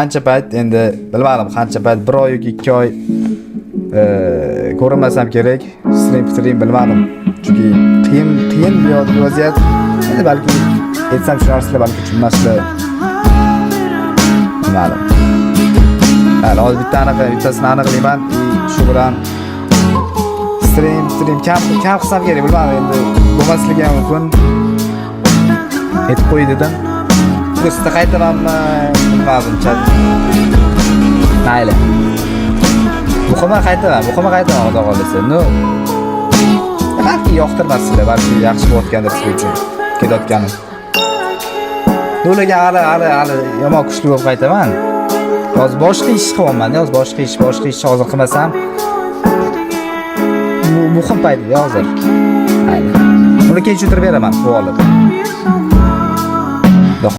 Ancha payt, endi bilmadim qancha payt, 1 oy yoki 2 oy ko'rinmasam kerak. Stream bilmadim. Chunki qiyin qiyin bu yoqdagi vaziyat. Endi balki aytsam tushunarsizlar, balki tushunmasizlar. Bilmadim. Hali hozir bitta aniq, bittasini aniqlayman. И shu bilan stream kam kam qilsam kerak, bilmadim, endi bo'lmasligi ham mumkin. Aytib qo'y dedim. Sizda qaytamanmi, bilmadim, chat. Mayli. Muhimi qaytaman, muhimi qaytaman, Xudo xohlasa. Ну, balki yoqtirmassizlar, balki yaxshi bo'layotgandir sizlar uchun kelayotganim. Ularga hali yomon kuchli bo'lib qaytaman. Hozir boshqa ish qilyapman, hozir boshqa ish hozir qilmasam muhim payt hozir. Mayli. Uni keyin tushuntirib beraman bu olib.